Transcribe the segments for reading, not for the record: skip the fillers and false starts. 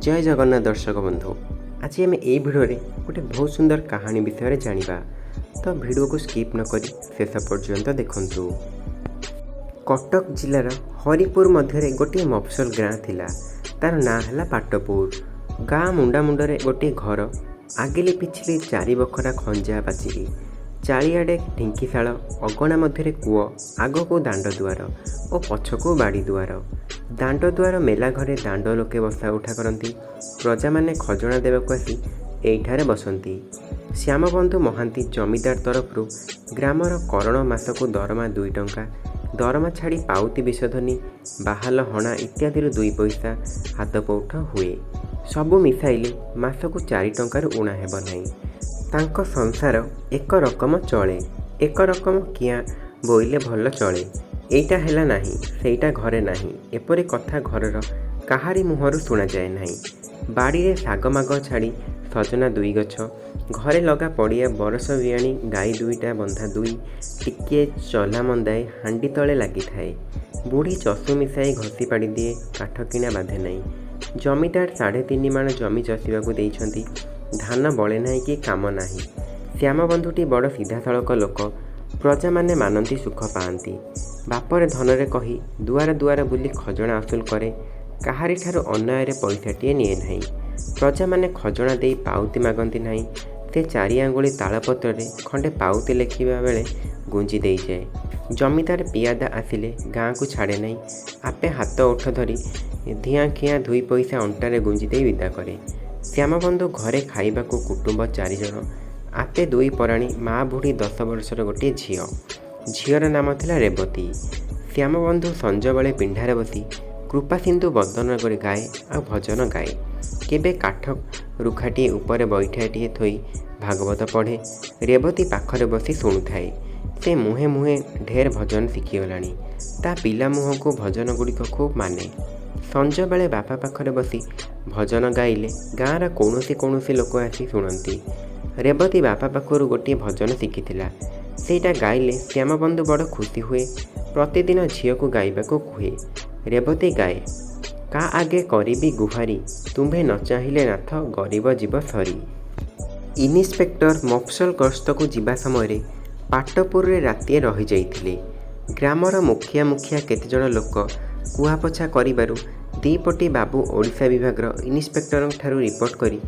ଜୟ ଜଗନ୍ନାଥ ଦର୍ଶକ ବନ୍ଧୁ, ଆଜି ଆମେ ଏଇ ଭିଡ଼ିଓରେ ଗୋଟେ ବହୁତ ସୁନ୍ଦର କାହାଣୀ ବିଷୟରେ ଜାଣିବା। ତ ଭିଡ଼ିଓକୁ ସ୍କିପ୍ ନକରି ଶେଷ ପର୍ଯ୍ୟନ୍ତ ଦେଖନ୍ତୁ। କଟକ ଜିଲ୍ଲାର ହରିପୁର ମଧ୍ୟରେ ଗୋଟିଏ ମଫସଲ ଗାଁ ଥିଲା। ତାର ନାଁ ହେଲା ପାଟପୁର। ଗାଁ ମୁଣ୍ଡା ମୁଣ୍ଡରେ ଗୋଟିଏ ଘର, ଆଗିଲି ପିଛିଲି ଚାରି ବଖରା ଖଞ୍ଜା ପାଚିରି, ଚାରିଆଡ଼େ ଢିଙ୍କିଶାଳ, ଅଗଣା ମଧ୍ୟରେ କୂଅ, ଆଗକୁ ଦାଣ୍ଡ ଦୁଆର ଓ ପଛକୁ ବାଡ଼ି ଦୁଆର। ଦାଣ୍ଡ ଦୁଆର ମେଲା ଘରେ ଦାଣ୍ଡ ଲୋକେ ବସା ଉଠା କରନ୍ତି। ପ୍ରଜାମାନେ ଖଜଣା ଦେବାକୁ ଆସି ଏଇଠାରେ ବସନ୍ତି। ଶ୍ୟାମବନ୍ଧୁ ମହାନ୍ତି ଜମିଦାର ତରଫରୁ ଗ୍ରାମର କରଣ ମାସକୁ ଦରମା 2 ଟଙ୍କା, ଦରମା ଛାଡ଼ି ପାଉତି ବିଶୋଧନୀ, ବାହାଲ ହଣା ଇତ୍ୟାଦିରୁ 2 ପଇସା ହାତ ପଉଠ ହୁଏ। ସବୁ ମିଶାଇଲେ ମାସକୁ 4 ଟଙ୍କାରୁ ଊଣା ହେବ ନାହିଁ। ତାଙ୍କ ସଂସାର ଏକ ରକମ ଚଳେ। ଏକ ରକମ କିଆଁ ବୋଇଲେ ଭଲ ଚଳେ। ଏଇଟା ହେଲା ନାହିଁ, ସେଇଟା ଘରେ ନାହିଁ, ଏପରି କଥା ଘରର କାହାରି ମୁହଁରୁ ଶୁଣାଯାଏ ନାହିଁ। ବାଡ଼ିରେ ଶାଗମାଗ ଛାଡ଼ି ସଜନା 2 ଗଛ, ଘରେ ଲଗା ପଡ଼ିଆ ବରଷ ବିଆଣି ଗାଈ 2ଟା ବନ୍ଧା 2, ଟିକିଏ ଚଲା ମନ୍ଦାଏ ହାଣ୍ଡି ତଳେ ଲାଗିଥାଏ। ବୁଢ଼ୀ ଚଷୁ ମିଶାଇ ଘଷି ପାଡ଼ିଦିଏ, କାଠ କିଣା ବାଧେ ନାହିଁ। ଜମିଦାର 3.5 ମାଣ ଜମି ଚଷିବାକୁ ଦେଇଛନ୍ତି। ଧାନ ବଳେ ନାହିଁ କି କାମ ନାହିଁ। ଶ୍ୟାମବନ୍ଧୁଟି ବଡ଼ ସିଧାସଳଖ ଲୋକ। ପ୍ରଜାମାନେ ମାନନ୍ତି, ସୁଖ ପାଆନ୍ତି। ବାପରେ ଧନରେ କହି ଦୁଆର ଦୁଆର ବୁଲି ଖଜଣା ଅସୁଲ କରେ। କାହାରିଠାରୁ ଅନ୍ୟାୟରେ ପଇସାଟିଏ ନିଏ ନାହିଁ। ପ୍ରଜାମାନେ ଖଜଣା ଦେଇ ପାଉତି ମାଗନ୍ତି ନାହିଁ। ସେ 4 ଆଙ୍ଗୁଳି ତାଳପତ୍ରରେ ଖଣ୍ଡେ ପାଉତି ଲେଖିବା ବେଳେ ଗୁଞ୍ଜି ଦେଇଯାଏ। ଜମିଦାର ପିଆଦା ଆସିଲେ ଗାଁକୁ ଛାଡ଼େ ନାହିଁ। ଆପେ ହାତ ଓଠ ଧରି ଧିଆଁ ଖିଆଁ 2 ପଇସା ଅଣ୍ଟାରେ ଗୁଞ୍ଜି ଦେଇ ବିଦା କରେ। ଶ୍ୟାମବନ୍ଧୁ ଘରେ ଖାଇବାକୁ କୁଟୁମ୍ବ 4 ଜଣ, ଆପେ 2 ପରାଣୀ, ମା ବୁଢ଼ୀ, 10 ବର୍ଷର ଗୋଟିଏ ଝିଅ। ଝିଅର ନାମ ଥିଲା ରେବତୀ। ଶ୍ୟାମବନ୍ଧୁ ସଞ୍ଜବେଳେ ପିଣ୍ଡାରେ ବସି କୃପାସିନ୍ଧୁ ବଦନ କରି ଗାଏ ଆଉ ଭଜନ ଗାଏ। କେବେ କାଠ ରୁଖାଟିଏ ଉପରେ ବୈଠାଟିଏ ଥୋଇ ଭାଗବତ ପଢ଼େ। ରେବତୀ ପାଖରେ ବସି ଶୁଣୁଥାଏ। ସେ ମୁହେଁ ମୁହେଁ ଢେର ଭଜନ ଶିଖିଗଲାଣି। ତା ପିଲା ମୁହଁକୁ ଭଜନ ଗୁଡ଼ିକ ଖୁବ୍ ମାନେ। ସଞ୍ଜବେଳେ ବାପା ପାଖରେ ବସି ଭଜନ ଗାଇଲେ ଗାଁର କୌଣସି କୌଣସି ଲୋକ ଆସି ଶୁଣନ୍ତି। ରେବତୀ ବାପା ପାଖରୁ ଗୋଟିଏ ଭଜନ ଶିଖିଥିଲା। ସେଇଟା ଗାଇଲେ ଶ୍ୟାମବନ୍ଧୁ ବଡ଼ ଖୁସି ହୁଏ। ପ୍ରତିଦିନ ଝିଅକୁ ଗାଇବାକୁ କୁହେ। ରେବତୀ ଗାଏ, କା ଆଗେ କରିବି ଗୁହାରି, ତୁମ୍ଭେ ନ ଚାହିଁଲେ ନାଥ ଗରିବ ଯିବ ସରି। ଇନ୍ସପେକ୍ଟର ମଫସଲ ଗସ୍ତକୁ ଯିବା ସମୟରେ ପାଟପୁରରେ ରାତିଏ ରହିଯାଇଥିଲେ। ଗ୍ରାମର ମୁଖିଆ ମୁଖିଆ କେତେଜଣ ଲୋକ କୁହାପୋଛା କରିବାରୁ ଦିପଟି ବାବୁ ଓଡ଼ିଶା ବିଭାଗର ଇନ୍ସପେକ୍ଟରଙ୍କ ଠାରୁ ରିପୋର୍ଟ କରି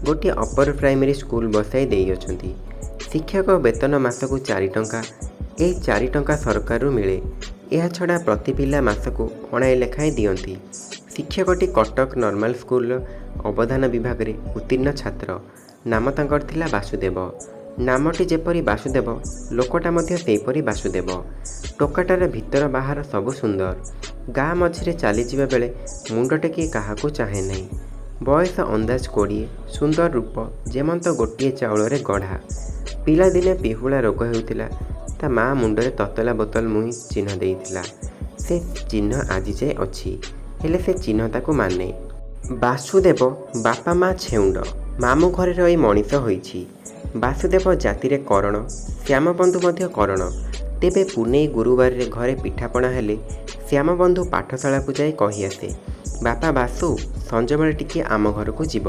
ଗୋଟିଏ ଅପର ପ୍ରାଇମେରୀ ସ୍କୁଲ ବସାଇ ଦେଇଅଛନ୍ତି। ଶିକ୍ଷକ ବେତନ ମାସକୁ 4 ଟଙ୍କା। ଏହି 4 ଟଙ୍କା ସରକାରରୁ ମିଳେ। ଏହାଛଡ଼ା ପ୍ରତି ପିଲା ମାସକୁ ଅଣାଏ ଲେଖାଏଁ ଦିଅନ୍ତି। ଶିକ୍ଷକଟି କଟକ ନର୍ମାଲ ସ୍କୁଲର ଅବଧାନ ବିଭାଗରେ ଉତ୍ତୀର୍ଣ୍ଣ ଛାତ୍ର। ନାମ ତାଙ୍କର ଥିଲା ବାସୁଦେବ। ନାମଟି ଯେପରି ବାସୁଦେବ, ଲୋକଟା ମଧ୍ୟ ସେହିପରି ବାସୁଦେବ। ଟୋକାଟାର ଭିତର ବାହାର ସବୁ ସୁନ୍ଦର। ଗାଁ ମଝିରେ ଚାଲିଯିବା ବେଳେ ମୁଣ୍ଡ ଟେକି କାହାକୁ ଚାହେଁ ନାହିଁ। ବୟସ ଅନ୍ଦାଜ 20, ସୁନ୍ଦର ରୂପ, ଯେମନ୍ତ ଗୋଟିଏ ଚାଉଳରେ ଗଢ଼ା। ପିଲାଦିନେ ପିହୁଳା ରୋଗ ହେଉଥିଲା। ତା ମା ମୁଣ୍ଡରେ ତତଲା ବୋତଲ ମୁହିଁ ଚିହ୍ନ ଦେଇଥିଲା। ସେ ଚିହ୍ନ ଆଜି ଯାଏ ଅଛି, ହେଲେ ସେ ଚିହ୍ନ ତାକୁ ମାନେ। ବାସୁଦେବ ବାପା ମା ଛେଉଣ୍ଡ, ମାମୁଁ ଘରେ ରହି ମଣିଷ ହୋଇଛି। ବାସୁଦେବ ଜାତିରେ କରଣ, ଶ୍ୟାମବନ୍ଧୁ ମଧ୍ୟ କରଣ। ତେବେ ପୁନେଇ ଗୁରୁବାରରେ ଘରେ ପିଠାପଣା ହେଲେ ଶ୍ୟାମବନ୍ଧୁ ପାଠଶାଳାକୁ ଯାଇ କହି ଆସେ, ବାପା ବାସୁ, ସଞ୍ଜବେଳେ ଟିକିଏ ଆମ ଘରକୁ ଯିବ,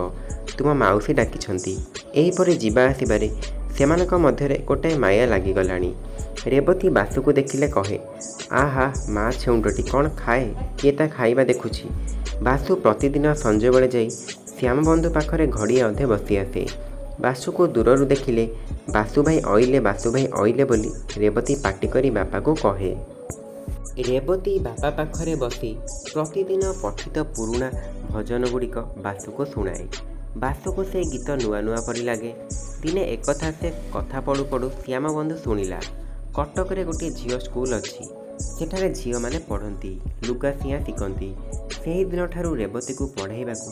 ତୁମ ମାଉସୀ ଡାକିଛନ୍ତି। ଏହିପରି ଯିବା ଆସିବାରେ ସେମାନଙ୍କ ମଧ୍ୟରେ ଗୋଟାଏ ମାୟା ଲାଗିଗଲାଣି। ରେବତୀ ବାସୁକୁ ଦେଖିଲେ କହେ, ଆହା, ମା ଛେଉଣ୍ଡଟି କ'ଣ ଖାଏ, କିଏ ତା ଖାଇବା ଦେଖୁଛି। ବାସୁ ପ୍ରତିଦିନ ସଞ୍ଜବେଳେ ଯାଇ ଶ୍ୟାମବନ୍ଧୁ ପାଖରେ ଘଡ଼ିଏ ଅଧେ ବସି ଆସେ। ବାସୁକୁ ଦୂରରୁ ଦେଖିଲେ ବାସୁ ଭାଇ ଅଇଲେ, ବାସୁ ଭାଇ ଅଇଲେ ବୋଲି ରେବତୀ ପାଟି କରି ବାପାକୁ କହେ। ରେବତୀ ବାପା ପାଖରେ ବସି ପ୍ରତିଦିନ ପଠିତ ପୁରୁଣା ଭଜନ ଗୁଡ଼ିକ ବାସୁକୁ ଶୁଣାଏ। ବାସୁକୁ ସେ ଗୀତ ନୂଆ ନୂଆ ପରି ଲାଗେ। ଦିନେ ଏକଥା ସେ କଥା ପଡ଼ୁ ପଡ଼ୁ ଶ୍ୟାମବନ୍ଧୁ ଶୁଣିଲା, କଟକରେ ଗୋଟିଏ ଝିଅ ସ୍କୁଲ ଅଛି। ସେଠାରେ ଝିଅମାନେ ପଢ଼ନ୍ତି, ଲୁଗା ସିଆଁ ଶିଖନ୍ତି। ସେହିଦିନଠାରୁ ରେବତୀକୁ ପଢ଼ାଇବାକୁ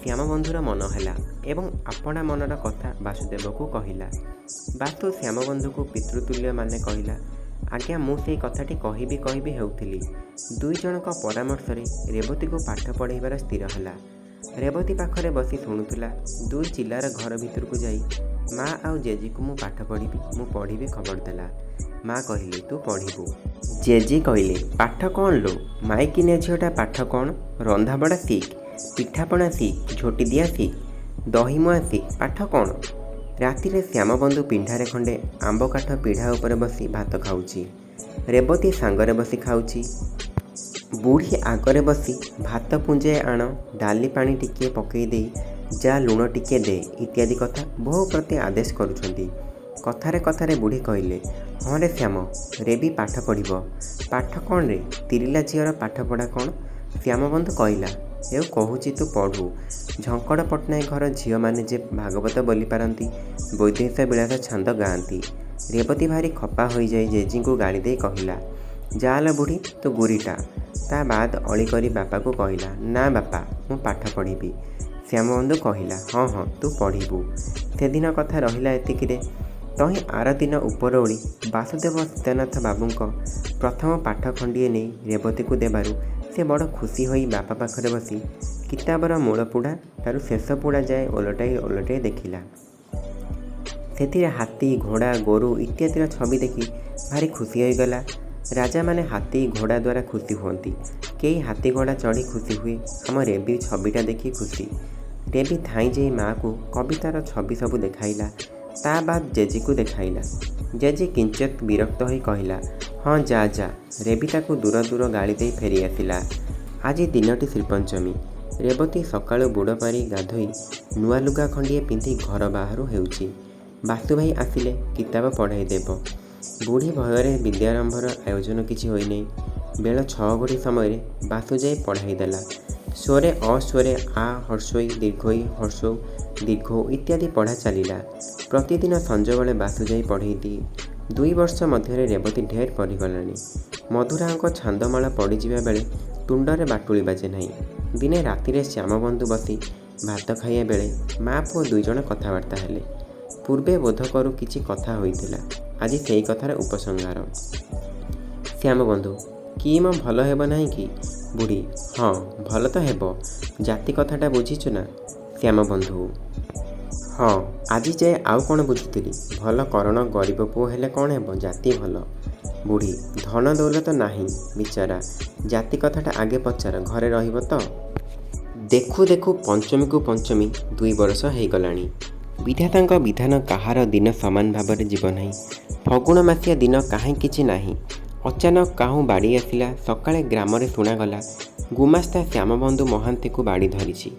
ଶ୍ୟାମବନ୍ଧୁର ମନ ହେଲା ଏବଂ ଆପଣା ମନର କଥା ବାସୁଦେବକୁ କହିଲା। ବାସୁ ଶ୍ୟାମବନ୍ଧୁକୁ ପିତୃତୁଲ୍ୟ ମାନେ କହିଲା, ଆଜ୍ଞା, ମୁଁ ସେଇ କଥାଟି କହିବି କହିବି ହେଉଥିଲି। 2 ଜଣଙ୍କ ପରାମର୍ଶରେ ରେବତୀକୁ ପାଠ ପଢ଼ାଇବାର ସ୍ଥିର ହେଲା। ରେବତୀ ପାଖରେ ବସି ଶୁଣୁଥିଲା। 2 ଚିଲାର ଘର ଭିତରକୁ ଯାଇ ମା ଆଉ ଜେଜୀକୁ ମୁଁ ପାଠ ପଢ଼ିବି, ମୁଁ ପଢ଼ିବି ଖବର ଦେଲା। ମା କହିଲେ, ତୁ ପଢ଼ିବୁ। ଜେଜୀ କହିଲେ, ପାଠ କ'ଣ ଲୋ, ମାଇକିନିଆ ଝିଅଟା ପାଠ କ'ଣ, ରନ୍ଧାବଢ଼ା ଶିଖ। ପିଠାପଣା ଶିଖ, ଝୋଟି ଦିଆ ଶିଖ, ଦହିମୁଆଁ ଶିଖ, ପାଠ କ'ଣ? ରାତିରେ ଶ୍ୟାମବନ୍ଧୁ ପିଣ୍ଡାରେ ଖଣ୍ଡେ ଆମ୍ବକାଠ ପିଢ଼ା ଉପରେ ବସି ଭାତ ଖାଉଛି। ରେବତୀ ସାଙ୍ଗରେ ବସି ଖାଉଛି। ବୁଢ଼ୀ ଆଗରେ ବସି ଭାତ ପୁଞ୍ଜାଏ ଆଣ, ଡାଲି ପାଣି ଟିକିଏ ପକେଇ ଦେଇ ଯା, ଲୁଣ ଟିକିଏ ଦେ ଇତ୍ୟାଦି କଥା ବୋହୂ ପ୍ରତି ଆଦେଶ କରୁଛନ୍ତି। କଥାରେ କଥାରେ ବୁଢ଼ୀ କହିଲେ, ହଁ ରେ ଶ୍ୟାମ, ରେବୀ ପାଠ ପଢ଼ିବ। ପାଠ କ'ଣ ରେ? ତିରିଲା ଝିଅର ପାଠପଢ଼ା କ'ଣ? ଶ୍ୟାମବନ୍ଧୁ କହିଲା, ହେଉ କହୁଛି ତୁ ପଢ଼ୁ। ଝଙ୍କଡ଼ ପଟ୍ଟନାୟକ ଘର ଝିଅମାନେ ଯେ ଭାଗବତ ବୋଲିପାରନ୍ତି, ବୈଦେହୀଶ ବିଳାସ ଛାନ୍ଦ ଗାଆନ୍ତି। ରେବତୀ ଭାରି ଖପା ହୋଇଯାଇ ଜେଜୀଙ୍କୁ ଗାଳି ଦେଇ କହିଲା, ଯାଲୋ ବୁଢ଼ୀ, ତୁ ଗୁରୀଟା। ତା ବାଦ ଅଳି କରି ବାପାକୁ କହିଲା, ନା ବାପା, ମୁଁ ପାଠ ପଢ଼ିବି। ଶ୍ୟାମବନ୍ଧୁ କହିଲା, ହଁ ହଁ, ତୁ ପଢ଼ିବୁ। ସେଦିନ କଥା ରହିଲା ଏତିକିରେ। ତହିଁ ଆରଦିନ ଉପରଓଳି ବାସୁଦେବ ସୀତାନାଥ ବାବୁଙ୍କ ପ୍ରଥମ ପାଠ ଖଣ୍ଡିଏ ନେଇ ରେବତୀକୁ ଦେବାରୁ ସେ ବଡ଼ ଖୁସି ହୋଇ ବାପା ପାଖରେ ବସି କିତାବର ମୂଳପୁଡ଼ା ଠାରୁ ଶେଷ ପୁଡ଼ା ଯାଏ ଓଲଟାଇ ଓଲଟାଇ ଦେଖିଲା। ସେଥିରେ ହାତୀ, ଘୋଡ଼ା, ଗୋରୁ ଇତ୍ୟାଦିର ଛବି ଦେଖି ଭାରି ଖୁସି ହୋଇଗଲା। ରାଜାମାନେ ହାତୀ ଘୋଡ଼ା ଦ୍ୱାରା ଖୁସି ହୁଅନ୍ତି। କେହି ହାତୀ ଘୋଡ଼ା ଚଢ଼ି ଖୁସି ହୁଏ। ଆମ ରେବୀ ଛବିଟା ଦେଖି ଖୁସି। ରେବୀ ଧାଇଁ ଯାଇ ମାଆକୁ କବିତାର ଛବି ସବୁ ଦେଖାଇଲା। ତା ବାଦ ଜେଜୀକୁ ଦେଖାଇଲା। ଜେଜୀ କିଞ୍ଚିତ୍ ବିରକ୍ତ ହୋଇ କହିଲା, ହଁ ଯା ଯା। ରେବୀ ତାକୁ ଦୂର ଦୂର ଗାଳି ଦେଇ ଫେରିଆସିଲା। ଆଜି ଦିନଟି ଶ୍ରୀପଞ୍ଚମୀ। ରେବତୀ ସକାଳୁ ବୁଡ଼ ପାରି ଗାଧୋଇ ନୂଆ ଲୁଗା ଖଣ୍ଡିଏ ପିନ୍ଧି ଘର ବାହାରୁ ହେଉଛି। ବାସୁଭାଇ ଆସିଲେ କିତାବ ପଢ଼ାଇ ଦେବ। ବୁଢ଼ୀ ଭୟରେ ବିଦ୍ୟାରମ୍ଭର ଆୟୋଜନ କିଛି ହୋଇନାହିଁ। ବେଳ 6 ଘଡ଼ି ସମୟରେ ବାସୁ ଯାଇ ପଢ଼ାଇ ଦେଲା। ସ୍ୱରେ ଅସ୍ୱରେ ଆ, ହ୍ରସ୍ୱଇ, ଦୀର୍ଘଇ, ହ୍ରସ୍ୱଉ, ଦୀର୍ଘଉ ଇତ୍ୟାଦି ପଢ଼ା ଚାଲିଲା। ପ୍ରତିଦିନ ସଞ୍ଜବେଳେ ବାସୁ ଯାଇ ପଢ଼େଇ ଦିଏ। 2 ବର୍ଷ ମଧ୍ୟରେ ରେବତୀ ଢେର ପଢ଼ିଗଲାଣି। ମଧୁରାଓଙ୍କ ଛାନ୍ଦମାଳା ପଡ଼ିଯିବା ବେଳେ ତୁଣ୍ଡରେ ବାଟୁଳି ବାଜେ ନାହିଁ। ଦିନେ ରାତିରେ ଶ୍ୟାମବନ୍ଧୁ ବସି ଭାତ ଖାଇବା ବେଳେ ମା ପୁଅ ଦୁଇଜଣ କଥାବାର୍ତ୍ତା ହେଲେ। ପୂର୍ବେ ବୋଧକରୁ କିଛି କଥା ହୋଇଥିଲା। ଆଜି ସେଇ କଥାର ଉପସଂହାର। ଶ୍ୟାମବନ୍ଧୁ: କି ମ, ଭଲ ହେବ ନାହିଁ କି? ବୁଢ଼ୀ: ହଁ, ଭଲ ତ ହେବ। ଜାତି କଥାଟା ବୁଝିଛୁ ନା? ଶ୍ୟାମବନ୍ଧୁ: ହଁ, ଆଜିଯାଏ ଆଉ କ'ଣ ବୁଝୁଥିଲି? ଭଲ କରଣ ଗରିବ ପୁଅ ହେଲେ କ'ଣ ହେବ, ଜାତି ଭଲ। ବୁଢ଼ୀ: ଧନ ଦୌଲତ ନାହିଁ ବିଚରା। ଜାତି କଥାଟା ଆଗେ ପଚାର, ଘରେ ରହିବ ତ? ଦେଖୁ ଦେଖୁ ପଞ୍ଚମୀକୁ ପଞ୍ଚମୀ 2 ବରଷ ହେଇଗଲାଣି। ବିଧାତାଙ୍କ ବିଧାନ କାହାର ଦିନ ସମାନ ଭାବରେ ଯିବ ନାହିଁ। ଫଗୁଣ ମାସିଆ ଦିନ କାହିଁ କିଛି ନାହିଁ। ଅଚାନକ କାହୁଁ ବାଡ଼ି ଆସିଲା। ସକାଳେ ଗ୍ରାମରେ ଶୁଣାଗଲା, ଗୁମାସ୍ତା ଶ୍ୟାମବନ୍ଧୁ ମହାନ୍ତିକୁ ବାଡ଼ି ଧରିଛି।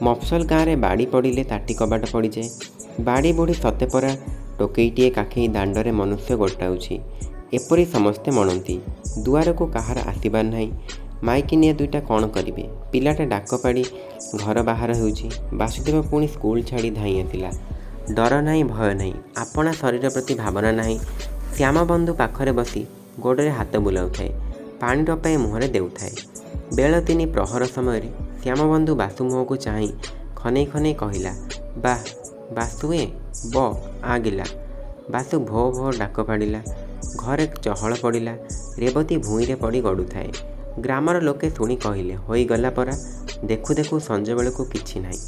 ମଫସଲ ଗାଁରେ ବାଡ଼ି ପଡ଼ିଲେ ତାଟି କବାଟ ପଡ଼ିଯାଏ। ବାଡ଼ି ବୁଢ଼ୀ ସତେ ପରା ଟୋକେଇଟିଏ କାଖେଇ ଦାଣ୍ଡରେ ମନୁଷ୍ୟ ଗୋଟାଉଛି, ଏପରି ସମସ୍ତେ ମଣନ୍ତି। ଦୁଆରକୁ କାହାର ଆସିବାର ନାହିଁ। ମାଇକିନିଆ ଦୁଇଟା କ'ଣ କରିବେ? ପିଲାଟା ଡାକ ପାଡ଼ି ଘର ବାହାର ହେଉଛି। ବାସୁଦେବ ପୁଣି ସ୍କୁଲ ଛାଡ଼ି ଧାଇଁ ଆସିଲା। ଡର ନାହିଁ, ଭୟ ନାହିଁ, ଆପଣା ଶରୀର ପ୍ରତି ଭାବନା ନାହିଁ। ଶ୍ୟାମବନ୍ଧୁ ପାଖରେ ବସି ଗୋଡ଼ରେ ହାତ ବୁଲାଉଥାଏ, ପାଣି ଟୋପାଏ ମୁହଁରେ ଦେଉଥାଏ। ବେଳ ତିନି ପ୍ରହର ସମୟରେ ଶ୍ୟାମବନ୍ଧୁ ବାସୁ ମୁହଁକୁ ଚାହିଁ ଖନେଇ ଖନେଇ କହିଲା, ବା, ବାସୁଏ, ବ ଆ ଗିଲା। ବାସୁ ଭୋ ଭୋ ଡାକ ପାଡ଼ିଲା। ଘରେ ଚହଳ ପଡ଼ିଲା। ରେବତୀ ଭୂଇଁରେ ପଡ଼ି ଗଡ଼ୁଥାଏ। ଗ୍ରାମର ଲୋକେ ଶୁଣି କହିଲେ, ହୋଇଗଲା ପରା, ଦେଖୁ ଦେଖୁ ସଞ୍ଜବେଳକୁ କିଛି ନାହିଁ।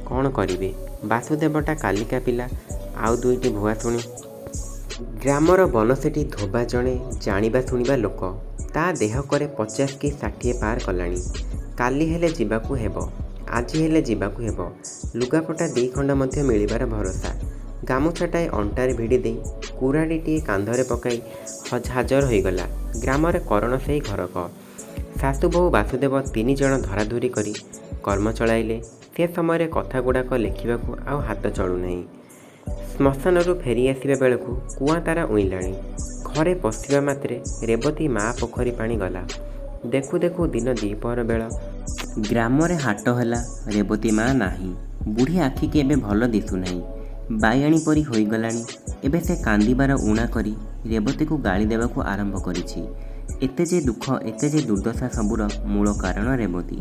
କ'ଣ କରିବେ? ବାସୁଦେବଟା କାଲିକା ପିଲା, ଆଉ ଦୁଇଟି ଭୁଆସୁଣୀ। ଗ୍ରାମର ବନସେଠୀ ଧୋବା ଜଣେ ଜାଣିବା ଶୁଣିବା ଲୋକ। ତା ଦେହକରେ 50 କି 60 ପାର କଲାଣି। କାଲି ହେଲେ ଯିବାକୁ ହେବ, ଆଜି ହେଲେ ଯିବାକୁ ହେବ। ଲୁଗାପଟା ଦି'ଖଣ୍ଡ ମଧ୍ୟ ମିଳିବାର ଭରସା। ଗାମୁଛାଟାଏ ଅଣ୍ଟାରେ ଭିଡ଼ିଦେଇ କୁରାଢ଼ିଟିଏ କାନ୍ଧରେ ପକାଇ ହାଜର ହୋଇଗଲା। ଗ୍ରାମରେ କରଣ ସେଇ ଘରକ। ଶାଶୁ, ବୋହୂ, ବାସୁଦେବ ତିନିଜଣ ଧରାଧରି କରି କର୍ମ ଚଳାଇଲେ। ସେ ସମୟରେ କଥାଗୁଡ଼ାକ ଲେଖିବାକୁ ଆଉ ହାତ ଚଳୁନାହିଁ। ଶ୍ମଶାନରୁ ଫେରି ଆସିବା ବେଳକୁ କୁଆଁତାରା ଉଇଁଲାଣି। ଘରେ ପଶିବା ମାତ୍ରେ ରେବତୀ ମା ପୋଖରୀ ପାଣି ଗଲା। ଦେଖୁ ଦେଖୁ ଦିନ ଦିପହର ବେଳ। ଗ୍ରାମରେ ହାଟ ହେଲା, ରେବତୀ ମା ନାହିଁ। ବୁଢ଼ୀ ଆଖିକି ଏବେ ଭଲ ଦିଶୁନାହିଁ। ବାୟାଣୀ ପରି ହୋଇଗଲାଣି। ଏବେ ସେ କାନ୍ଦିବାର ଊଣା କରି ରେବତୀକୁ ଗାଳି ଦେବାକୁ ଆରମ୍ଭ କରିଛି। ଏତେ ଯେ ଦୁଃଖ, ଏତେ ଯେ ଦୁର୍ଦ୍ଦଶା ସବୁର ମୂଳ କାରଣ ରେବତୀ,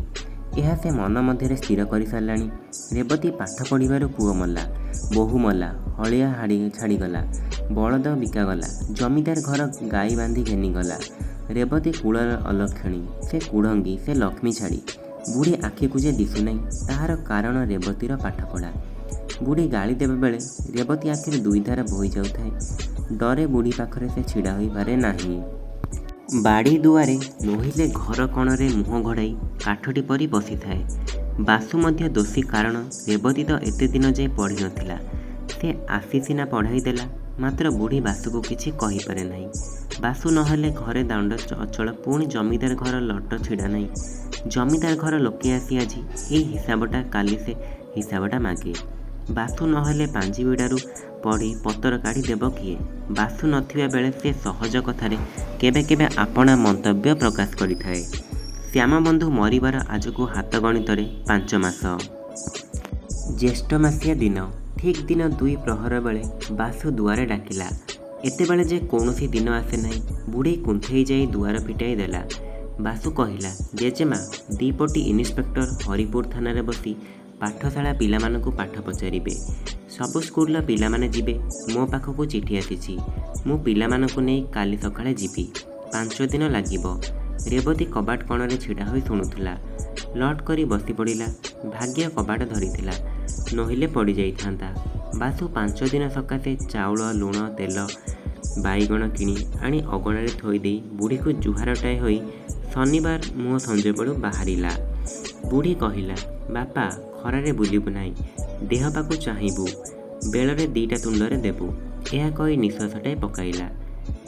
ଏହା ସେ ମନ ମଧ୍ୟରେ ସ୍ଥିର କରି ସାରିଲାଣି। ରେବତୀ ପାଠ ପଢ଼ିବାରୁ ପୁଅ ମଲା, ବୋହୂ ମଲା, ହଳିଆ ଛାଡ଼ିଗଲା, ବଳଦ ବିକାଗଲା, ଜମିଦାର ଘର ଗାଈ ବାନ୍ଧି ଘେନିଗଲା। ରେବତୀ କୁଳର ଅଲକ୍ଷଣୀ, ସେ କୁଢ଼ଙ୍ଗୀ, ସେ ଲକ୍ଷ୍ମୀ ଛାଡ଼ି। ବୁଢ଼ୀ ଆଖିକୁ ଯେ ଦିଶୁନାହିଁ, ତାହାର କାରଣ ରେବତୀର ପାଠପଢ଼ା। ବୁଢ଼ୀ ଗାଳି ଦେବାବେଳେ ରେବତୀ ଆଖିରୁ ଦୁଇଧାର ବୋହି ଯାଉଥାଏ। ଡରେ ବୁଢ଼ୀ ପାଖରେ ସେ ଛିଡ଼ା ହୋଇପାରେ ନାହିଁ। ବାଡ଼ି ଦୁଆରେ ନୋହିଲେ ଘର କଣରେ ମୁହଁ ଘୋଡ଼ାଇ କାଠଟି ପରି ବସିଥାଏ। ବାସୁ ମଧ୍ୟ ଦୋଷୀ, କାରଣ ରେବତୀ ତ ଏତେ ଦିନ ଯାଏ ପଢ଼ି ନଥିଲା। ସେ ଆସି ସିନା ପଢ଼ାଇ ଦେଲା। ମାତ୍ର ବୁଢ଼ୀ ବାସୁକୁ କିଛି କହିପାରେ ନାହିଁ। ବାସୁ ନହେଲେ ଘରେ ଦାଣ୍ଡ ଅଚଳ, ପୁଣି ଜମିଦାର ଘର ଲଟ ଛିଡ଼ା ନାହିଁ। ଜମିଦାର ଘର ଲୋକେ ଆସି ଆଜି ଏଇ ହିସାବଟା, କାଲି ସେ ହିସାବଟା ମାଗେ। ବାସୁ ନହେଲେ ପାଞ୍ଜି ବିଡ଼ାରୁ ପଢ଼ି ପତର କାଢ଼ି ଦେବ କିଏ? ବାସୁ ନଥିବା ବେଳେ ସେ ସହଜ କଥାରେ କେବେ କେବେ ଆପଣା ମନ୍ତବ୍ୟ ପ୍ରକାଶ କରିଥାଏ। ଶ୍ୟାମବନ୍ଧୁ ମରିବାର ଆଜକୁ ହାତ ଗଣିତରେ 5 ମାସ। ଜ୍ୟେଷ୍ଠମାସିଆ ଦିନ। ଠିକ୍ ଦିନ ଦ୍ୱିପ୍ରହର ବେଳେ ବାସୁ ଦୁଆରେ ଡାକିଲା। ଏତେବେଳେ ଯେ କୌଣସି ଦିନ ଆସେ ନାହିଁ। ବୁଢ଼ୀ କୁନ୍ଥେଇ ଯାଇ ଦୁଆର ଫିଟାଇ ଦେଲା। ବାସୁ କହିଲା, "ଜେଜେମା, ଦିପଟି ଇନିସ୍ପେକ୍ଟର ହରିପୁର ଥାନାରେ ବସି ପାଠଶାଳା ପିଲାମାନଙ୍କୁ ପାଠ ପଚାରିବେ। ସବୁ ସ୍କୁଲର ପିଲାମାନେ ଯିବେ। ମୋ ପାଖକୁ ଚିଠି ଆସିଛି। ମୁଁ ପିଲାମାନଙ୍କୁ ନେଇ କାଲି ସକାଳେ ଯିବି। 5 ଦିନ ଲାଗିବ।" ରେବତୀ କବାଟ କଣରେ ଛିଡ଼ା ହୋଇ ଶୁଣୁଥିଲା। ଲଟ୍ କରି ବସି ପଡ଼ିଲା। ଭାଗ୍ୟ କବାଟ ଧରିଥିଲା, ନୋହିଲେ ପଡ଼ିଯାଇଥାନ୍ତା। ବାସୁ 5 ଦିନ ସକାଶେ ଚାଉଳ, ଲୁଣ, ତେଲ, ବାଇଗଣ କିଣି ଆଣି ଅଗଣାରେ ଥୋଇଦେଇ ବୁଢ଼ୀକୁ ଜୁହାରଟାଏ ହୋଇ ଶନିବାର ମୁହଁ ସଞ୍ଜବେଳୁ ବାହାରିଲା। ବୁଢ଼ୀ କହିଲା, "ବାପା, ଖରାରେ ବୁଲିବୁ ନାହିଁ, ଦେହପାକୁ ଚାହିଁବୁ, ବେଳରେ ଦି'ଟା ତୁଣ୍ଡରେ ଦେବୁ।" ଏହା କହି ନିଶ୍ୱାସଟାଏ ପକାଇଲା।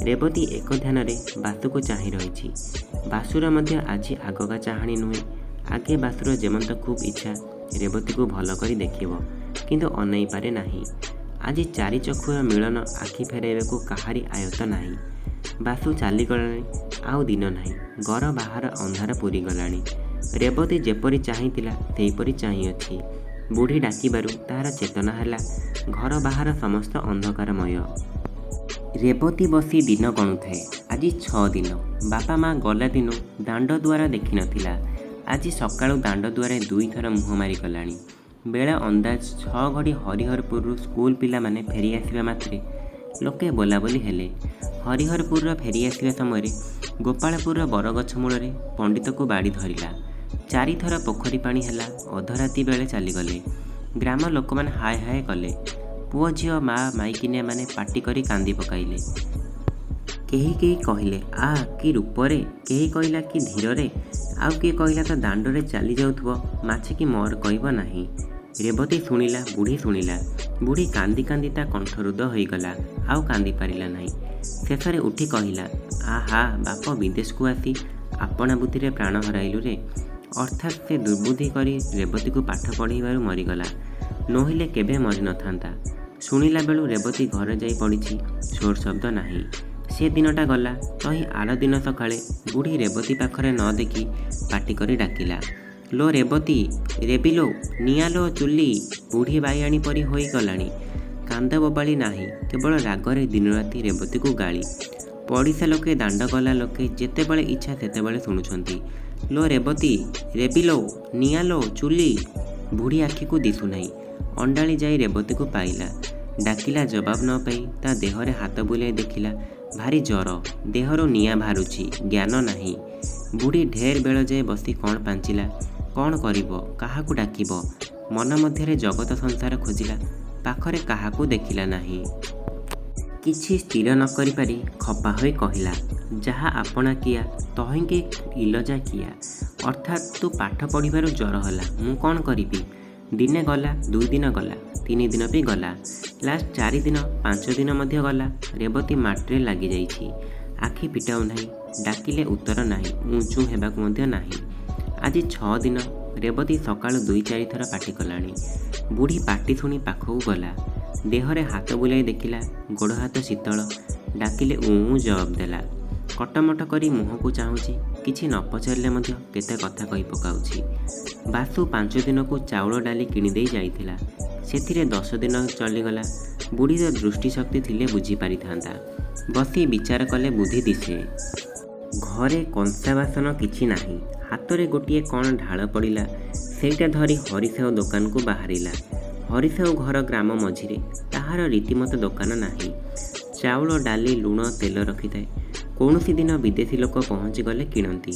ରେବତୀ ଏକ ଧ୍ୟାନରେ ବାସୁକୁ ଚାହିଁ ରହିଛି। ବାସୁର ମଧ୍ୟ ଆଜି ଆଗକା ଚାହାଣି ନୁହେଁ। ଆଗେ ବାସୁର ଯେମନ୍ତ ଖୁବ୍ ଇଚ୍ଛା ରେବତୀକୁ ଭଲ କରି ଦେଖିବ, କିନ୍ତୁ ଅନାଇ ପାରେ ନାହିଁ। ଆଜି ଚାରି ଚକ୍ଷୁର ମିଳନ, ଆଖି ଫେରାଇବାକୁ କାହାରି ଆୟତ୍ତ ନାହିଁ। ବାସୁ ଚାଲିଗଲାଣି, ଆଉ ଦିନ ନାହିଁ। ଘର ବାହାର ଅନ୍ଧାର ପୂରିଗଲାଣି। ରେବତୀ ଯେପରି ଚାହିଁଥିଲା, ସେହିପରି ଚାହିଁଅଛି। ବୁଢ଼ୀ ଡାକିବାରୁ ତାହାର ଚେତନା ହେଲା। ଘର ବାହାର ସମସ୍ତ ଅନ୍ଧକାରମୟ। ରେବତୀ ବସି ଦିନ ଗଣୁଥାଏ। ଆଜି 6 ଦିନ। ବାପା ମା ଗଲା ଦିନୁ ଦାଣ୍ଡ ଦୁଆର ଦେଖି ନଥିଲା। ଆଜି ସକାଳୁ ଦାଣ୍ଡ ଦୁଆରେ ଦୁଇଥର ମୁହଁ ମାରି ଗଲାଣି। ବେଳ ଅନ୍ଦାଜ 6 ଘଡ଼ି। ହରିହରପୁରରୁ ସ୍କୁଲ ପିଲାମାନେ ଫେରି ଆସିବା ମାତ୍ରେ ଲୋକେ ବୋଲାବୋଲି ହେଲେ। ହରିହରପୁରର ଫେରି ଆସିବା ସମୟରେ ଗୋପାଳପୁରର ବରଗଛ ମୂଳରେ ପଣ୍ଡିତକୁ ବାଡ଼ି ଧରିଲା। ଚାରିଥର ପୋଖରୀ ପାଣି ହେଲା। ଅଧରାତି ବେଳେ ଚାଲିଗଲେ। ଗ୍ରାମ ଲୋକମାନେ ହାୟ ହାୟ କଲେ। ପୁଅ ଝିଅ ମା ମାଇକିନିଆମାନେ ପାଟି କରି କାନ୍ଦି ପକାଇଲେ। କେହି କେହି କହିଲେ, "ଆହା, କି ରୂପରେ!" କେହି କହିଲା, "କି ଧୀରରେ!" ଆଉ କିଏ କହିଲା ତ, "ଦାଣ୍ଡରେ ଚାଲି ଯାଉଥିବ, ମାଛିକି ମର୍ କହିବ ନାହିଁ।" ରେବତୀ ଶୁଣିଲା, ବୁଢ଼ୀ ଶୁଣିଲା। ବୁଢ଼ୀ କାନ୍ଦି କାନ୍ଦି ତା କଣ୍ଠରୁଦ୍ଧ ହୋଇଗଲା, ଆଉ କାନ୍ଦି ପାରିଲା ନାହିଁ। ଶେଷରେ ଉଠି କହିଲା, "ଆହା ବାପ, ବିଦେଶକୁ ଆସି ଆପଣା ବୁଦ୍ଧିରେ ପ୍ରାଣ ହରାଇଲୁରେ।" ଅର୍ଥାତ୍ ସେ ଦୁର୍ବୁଦ୍ଧି କରି ରେବତୀକୁ ପାଠ ପଢ଼ାଇବାରୁ ମରିଗଲା, ନୋହିଲେ କେବେ ମରି ନଥାନ୍ତା। ଶୁଣିଲା ବେଳୁ ରେବତୀ ଘରେ ଯାଇ ପଡ଼ିଛି, ସୋର ଶବ୍ଦ ନାହିଁ। ସେ ଦିନଟା ଗଲା। ତହିଁ ଆର ଦିନ ସକାଳେ ବୁଢ଼ୀ ରେବତୀ ପାଖରେ ନ ଦେଖି ପାଟି କରି ଡାକିଲା, "ଲୋ ରେବତୀ, ରେବୀ ଲୋ, ନିଆଁ ଲୋ ଚୁଲି!" ବୁଢ଼ୀ ବାୟାଣୀ ପରି ହୋଇ ଗଲାଣି। କାନ୍ଦ ବୋବାଳି ନାହିଁ, କେବଳ ରାଗରେ ଦିନରାତି ରେବତୀକୁ ଗାଳି। ପଡ଼ିଶା ଲୋକେ, ଦାଣ୍ଡଗଲା ଲୋକେ ଯେତେବେଳେ ଇଚ୍ଛା ସେତେବେଳେ ଶୁଣୁଛନ୍ତି, "ଲୋ ରେବତୀ, ରେବୀ ଲୋ, ନିଆଁ ଲୋ ଚୁଲି!" ବୁଢ଼ୀ ଆଖିକୁ ଦିଶୁନାହିଁ। ଅଣ୍ଡାଳି ଯାଇ ରେବତୀକୁ ପାଇଲା। ଡାକିଲା, ଜବାବ ନ ପାଇ ତା ଦେହରେ ହାତ ବୁଲାଇ ଦେଖିଲା, ଭାରି ଜର, ଦେହରୁ ନିଆଁ ବାହାରୁଛି, ଜ୍ଞାନ ନାହିଁ। ବୁଢ଼ୀ ଢେର ବେଳଯାଏ ବସି କ'ଣ ପାଞ୍ଚିଲା, କ'ଣ କରିବ, କାହାକୁ ଡାକିବ। ମନ ମଧ୍ୟରେ ଜଗତ ସଂସାର ଖୋଜିଲା, ପାଖରେ କାହାକୁ ଦେଖିଲା ନାହିଁ। କିଛି ସ୍ଥିର ନ କରିପାରି ଖପା ହୋଇ କହିଲା, "ଯାହା ଆପଣା କିଆ, ତହିଁକି ଇଲଜା କିଆ?" ଅର୍ଥାତ୍ ତୁ ପାଠ ପଢ଼ିବାରୁ ଜର ହେଲା, ମୁଁ କ'ଣ କରିବି? ଦିନେ ଗଲା, 2 ଦିନ ଗଲା, 3 ଦିନ ବି ଗଲା, ଲାଷ୍ଟ 4 ଦିନ, 5 ଦିନ ମଧ୍ୟ ଗଲା। ରେବତୀ ମାଟିରେ ଲାଗିଯାଇଛି। ଆଖି ଫିଟାଉ ନାହିଁ, ଡାକିଲେ ଉତ୍ତର ନାହିଁ, ଉଁ ଚୁଁ ହେବାକୁ ମଧ୍ୟ ନାହିଁ। ଆଜି 6 ଦିନ। ରେବତୀ ସକାଳୁ ଦୁଇ ଚାରିଥର ପାଟି କଲାଣି। ବୁଢ଼ୀ ପାଟି ଶୁଣି ପାଖକୁ ଗଲା। ଦେହରେ ହାତ ବୁଲାଇ ଦେଖିଲା, ଗୋଡ଼ ହାତ ଶୀତଳ, ଡାକିଲେ ଉଁ ଉଁ ଜବାବ ଦେଲା। କଟମଟ କରି ମୁହଁକୁ ଚାହୁଁଛି, କିଛି ନ ପଚାରିଲେ ମଧ୍ୟ କେତେ କଥା କହି ପକାଉଛି। ବାସୁ 5 ଦିନକୁ ଚାଉଳ ଡାଲି କିଣିଦେଇ ଯାଇଥିଲା। ସେଥିରେ 10 ଦିନ ଚଳିଗଲା। ବୁଢ଼ୀର ଦୃଷ୍ଟିଶକ୍ତି ଥିଲେ ବୁଝି ପାରିଥାନ୍ତା। ବସି ବିଚାର କଲେ ବୁଦ୍ଧି ଦିଶେ। ଘରେ କଂସା ବାସନ କିଛି ନାହିଁ। ହାତରେ ଗୋଟିଏ କ'ଣ ଢାଳ ପଡ଼ିଲା, ସେଇଟା ଧରି ହରି ସାହୁ ଦୋକାନକୁ ବାହାରିଲା। ହରି ସାହୁ ଘର ଗ୍ରାମ ମଝିରେ। ତାହାର ରୀତିମତ ଦୋକାନ ନାହିଁ। ଚାଉଳ, ଡାଲି, ଲୁଣ, ତେଲ ରଖିଥାଏ। କୌଣସି ଦିନ ବିଦେଶୀ ଲୋକ ପହଞ୍ଚିଗଲେ କିଣନ୍ତି।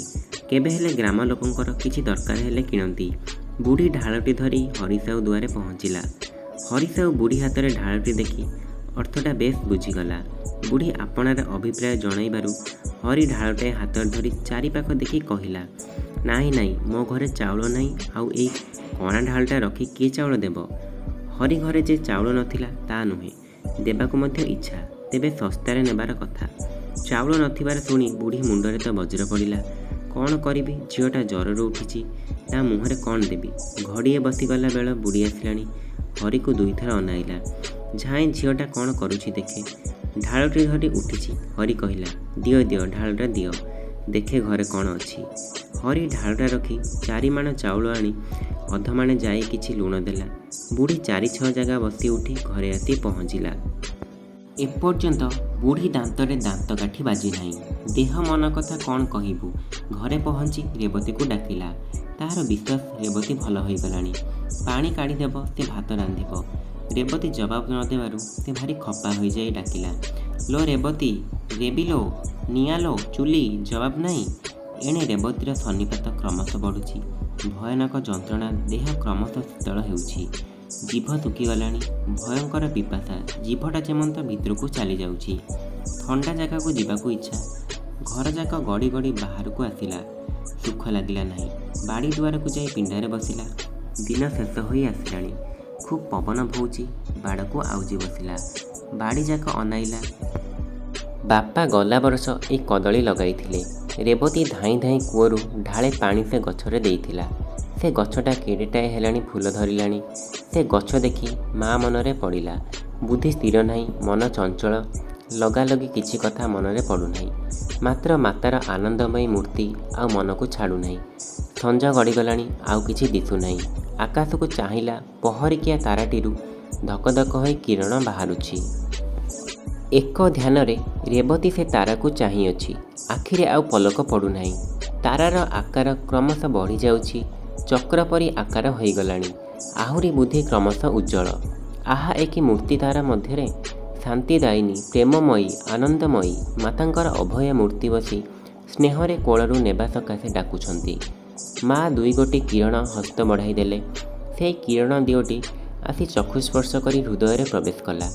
କେବେ ହେଲେ ଗ୍ରାମ ଲୋକଙ୍କର କିଛି ଦରକାର ହେଲେ କିଣନ୍ତି। ବୁଢ଼ୀ ଢାଳଟି ଧରି ହରି ସାହୁ ଦୁଆରେ ପହଞ୍ଚିଲା। ହରି ସାହୁ ବୁଢ଼ୀ ହାତରେ ଢାଳଟି ଦେଖି ଅର୍ଥଟା ବେଶ୍ ବୁଝିଗଲା। ବୁଢ଼ୀ ଆପଣାର ଅଭିପ୍ରାୟ ଜଣାଇବାରୁ ହରି ଢାଳଟାଏ ହାତରେ ଧରି ଚାରିପାଖ ଦେଖି କହିଲା, "ନାହିଁ ନାହିଁ, ମୋ ଘରେ ଚାଉଳ ନାହିଁ, ଆଉ ଏଇ କଣା ଢାଳଟା ରଖି କିଏ ଚାଉଳ ଦେବ?" ହରି ଘରେ ଯେ ଚାଉଳ ନଥିଲା ତା ନୁହେଁ, ଦେବାକୁ ମଧ୍ୟ ଇଚ୍ଛା, ତେବେ ଶସ୍ତାରେ ନେବାର କଥା। ଚାଉଳ ନଥିବାର ଶୁଣି ବୁଢ଼ୀ ମୁଣ୍ଡରେ ତ ବଜ୍ର ପଡ଼ିଲା। "କ'ଣ କରିବି? ଝିଅଟା ଜ୍ୱରରୁ ଉଠିଛି, ତା ମୁହଁରେ କ'ଣ ଦେବି?" ଘଡ଼ିଏ ବସିଗଲା। ବେଳ ବୁଡ଼ି ଆସିଲାଣି। ହରିକୁ ଦୁଇଥର ଅନାଇଲା। "ଝାଏଁ, ଝିଅଟା କ'ଣ କରୁଛି ଦେଖେ।" ଢାଳଟି ଧରି ଉଠିଛି। ହରି କହିଲା, "ଦିଅ, ଦିଅ, ଢାଳଟା ଦିଅ, ଦେଖେ ଘରେ କ'ଣ ଅଛି।" ହରି ଢାଳଟା ରଖି 4 ମାଣ ଚାଉଳ ଆଣି ଅଧମାଣେ ଯାଇ କିଛି ଲୁଣ ଦେଲା। ବୁଢ଼ୀ ଚାରି ଛଅ ଜାଗା ବସି ଉଠି ଘରେ ଆସି ପହଞ୍ଚିଲା। ଏପର୍ଯ୍ୟନ୍ତ ବୁଢ଼ୀ ଦାନ୍ତରେ ଦାନ୍ତକାଠି ବାଜିନାହିଁ। ଦେହ ମନ କଥା କ'ଣ କହିବୁ? ଘରେ ପହଞ୍ଚି ରେବତୀକୁ ଡାକିଲା। ତାହାର ବିଶ୍ୱାସ, ରେବତୀ ଭଲ ହୋଇଗଲାଣି। ପାଣି କାଢ଼ିଦେବ, ସେ ଭାତ ରାନ୍ଧିବ। ରେବତୀ ଜବାବ ନ ଦେବାରୁ ସେ ଭାରି ଖପା ହୋଇଯାଇ ଡାକିଲା, "ଲୋ ରେବତୀ, ରେବି ଲୋ, ନିଆଁ ଲୋ, ଚୁଲି।" ଜବାବ ନାହିଁ। ଏଣେ ରେବତୀର ସନ୍ନିପାତ କ୍ରମଶଃ ବଢ଼ୁଛି। ଭୟାନକ ଯନ୍ତ୍ରଣା, ଦେହ କ୍ରମଶଃ ଶୀତଳ ହେଉଛି। ଜିଭ ଶୁଖିଗଲାଣି। ଭୟଙ୍କର ପିପାସା, ଜିଭଟା ଯେମନ୍ତ ଭିତରକୁ ଚାଲିଯାଉଛି। ଥଣ୍ଡା ଜାଗାକୁ ଯିବାକୁ ଇଚ୍ଛା। ଘରଯାକ ଗଡ଼ି ଗଡ଼ି ବାହାରକୁ ଆସିଲା, ସୁଖ ଲାଗିଲା ନାହିଁ। ବାଡ଼ି ଦୁଆରକୁ ଯାଇ ପିଣ୍ଡାରେ ବସିଲା। ଦିନ ଶେଷ ହୋଇ ଆସିଲାଣି। ଖୁବ୍ ପବନ ବହୁଛି। ବାଡ଼କୁ ଆଉଜି ବସିଲା। ବାଡ଼ିଯାକ ଅନାଇଲା। ବାପା ଗଲା ବରଷ ଏଇ କଦଳୀ ଲଗାଇଥିଲେ। ରେବତୀ ଧାଇଁ ଧାଇଁ କୂଅରୁ ଢାଳେ ପାଣି ସେ ଗଛରେ ଦେଇଥିଲା। ସେ ଗଛଟା କେଡ଼େଟାଏ ହେଲାଣି, ଫୁଲ ଧରିଲାଣି। ସେ ଗଛ ଦେଖି ମା ମନରେ ପଡ଼ିଲା। ବୁଦ୍ଧି ସ୍ଥିର ନାହିଁ, ମନ ଚଞ୍ଚଳ, ଲଗାଲଗି କିଛି କଥା ମନରେ ପଡ଼ୁନାହିଁ। ମାତ୍ର ମାତାର ଆନନ୍ଦମୟୀ ମୂର୍ତ୍ତି ଆଉ ମନକୁ ଛାଡ଼ୁନାହିଁ। ସଞ୍ଜ ଗଡ଼ିଗଲାଣି, ଆଉ କିଛି ଦିଶୁନାହିଁ। ଆକାଶକୁ ଚାହିଁଲା, ପହରିକିଆ ତାରାଟିରୁ ଧକ ଧକ ହୋଇ କିରଣ ବାହାରୁଛି। ଏକ ଧ୍ୟାନରେ ରେବତୀ ସେ ତାରାକୁ ଚାହିଁଅଛି। ଆଖିରେ ଆଉ ପଲକ ପଡ଼ୁନାହିଁ। ତାରାର ଆକାର କ୍ରମଶଃ ବଢ଼ିଯାଉଛି, ଚକ୍ର ପରି ଆକାର ହୋଇଗଲାଣି। ଆହୁରି ବୁଦ୍ଧି କ୍ରମଶଃ ଉଜ୍ଜ୍ୱଳ। ଆହା, ଏ କି ମୂର୍ତ୍ତି! ତାର ମଧ୍ୟରେ ଶାନ୍ତିଦାୟିନୀ, ପ୍ରେମମୟୀ, ଆନନ୍ଦମୟୀ ମାତାଙ୍କର ଅଭୟ ମୂର୍ତ୍ତି ବସି ସ୍ନେହରେ କୋଳରୁ ନେବା ସକାଶେ ଡାକୁଛନ୍ତି। ମା ଦୁଇଗୋଟି କିରଣ ହସ୍ତ ବଢ଼ାଇ ଦେଲେ। ସେହି କିରଣ ଦିଓଟି ଆସି ଚକ୍ଷୁ ସ୍ପର୍ଶ କରି ହୃଦୟରେ ପ୍ରବେଶ କଲା।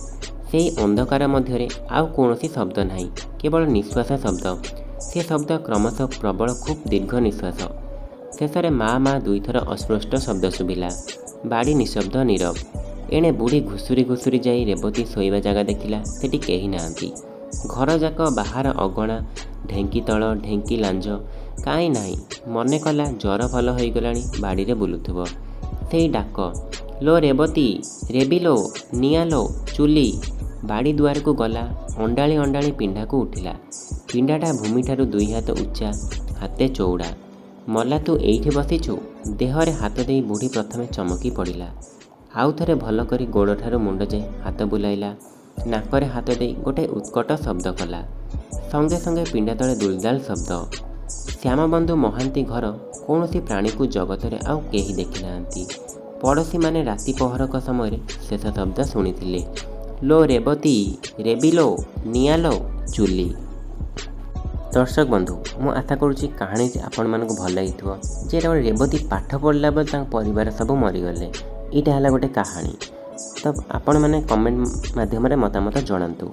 ସେହି ଅନ୍ଧକାର ମଧ୍ୟରେ ଆଉ କୌଣସି ଶବ୍ଦ ନାହିଁ, କେବଳ ନିଃଶ୍ୱାସ ଶବ୍ଦ। ସେ ଶବ୍ଦ କ୍ରମଶଃ ପ୍ରବଳ, ଖୁବ୍ ଦୀର୍ଘ ନିଃଶ୍ୱାସ। ଶେଷରେ ମା, ମା ଦୁଇଥର ଅସ୍ପଷ୍ଟ ଶବ୍ଦ ଶୁଭିଲା। ବାଡ଼ି ନିଃଶବ୍ଦ, ନୀରବ। ଏଣେ ବୁଢ଼ୀ ଘୁଷୁରି ଘୁଷୁରି ଯାଇ ରେବତୀ ଶୋଇବା ଜାଗା ଦେଖିଲା। ସେଠି କେହି ନାହାନ୍ତି। ଘରଯାକ, ବାହାର ଅଗଣା, ଢେଙ୍କି ତଳ, ଢେଙ୍କି ଲାଞ୍ଜ, କାହିଁ ନାହିଁ। ମନେ କଲା, ଜ୍ୱର ଭଲ ହୋଇଗଲାଣି, ବାଡ଼ିରେ ବୁଲୁଥିବ। ସେଇ ଡାକ, "ଲୋ ରେବତୀ, ରେବି ଲୋ, ନିଆଁ ଲୋ, ଚୁଲି।" ବାଡ଼ି ଦୁଆରକୁ ଗଲା, ଅଣ୍ଡାଳି ଅଣ୍ଡାଳି ପିଣ୍ଡାକୁ ଉଠିଲା। ପିଣ୍ଡାଟା ଭୂମିଠାରୁ 2 ହାତ ଉଚ୍ଚା, ହାତେ ଚଉଡ଼ା। "ମଲା, ତୁ ଏଇଠି ବସିଛୁ?" ଦେହରେ ହାତ ଦେଇ ବୁଢ଼ୀ ପ୍ରଥମେ ଚମକି ପଡ଼ିଲା। ଆଉ ଥରେ ଭଲ କରି ଗୋଡ଼ଠାରୁ ମୁଣ୍ଡଯାଏ ହାତ ବୁଲାଇଲା। ନାକରେ ହାତ ଦେଇ ଗୋଟାଏ ଉତ୍କଟ ଶବ୍ଦ କଲା। ସଙ୍ଗେ ସଙ୍ଗେ ପିଣ୍ଡା ତଳେ ଦୁଲଦାଲ ଶବ୍ଦ। ଶ୍ୟାମବନ୍ଧୁ ମହାନ୍ତି ଘର କୌଣସି ପ୍ରାଣୀକୁ ଜଗତରେ ଆଉ କେହି ଦେଖିନାହାନ୍ତି। ପଡ଼ୋଶୀମାନେ ରାତି ପହରକ ସମୟରେ ଶେଷ ଶବ୍ଦ ଶୁଣିଥିଲେ, "ଲୋ ରେବତୀ, ରେବି ଲୋ, ନିଆଁ ଲୋ, ଚୁଲି।" ଦର୍ଶକ ବନ୍ଧୁ, ମୁଁ ଆଶା କରୁଛି କାହାଣୀଟି ଆପଣମାନଙ୍କୁ ଭଲ ଲାଗିଥିବ ଯେ ଏଇଟା ଗୋଟେ ରେବତୀ ପାଠ ପଢ଼ିଲା ବେଳେ ତାଙ୍କ ପରିବାର ସବୁ ମରିଗଲେ। ଏଇଟା ହେଲା ଗୋଟେ କାହାଣୀ। ତ ଆପଣମାନେ କମେଣ୍ଟ ମାଧ୍ୟମରେ ମତାମତ ଜଣାନ୍ତୁ।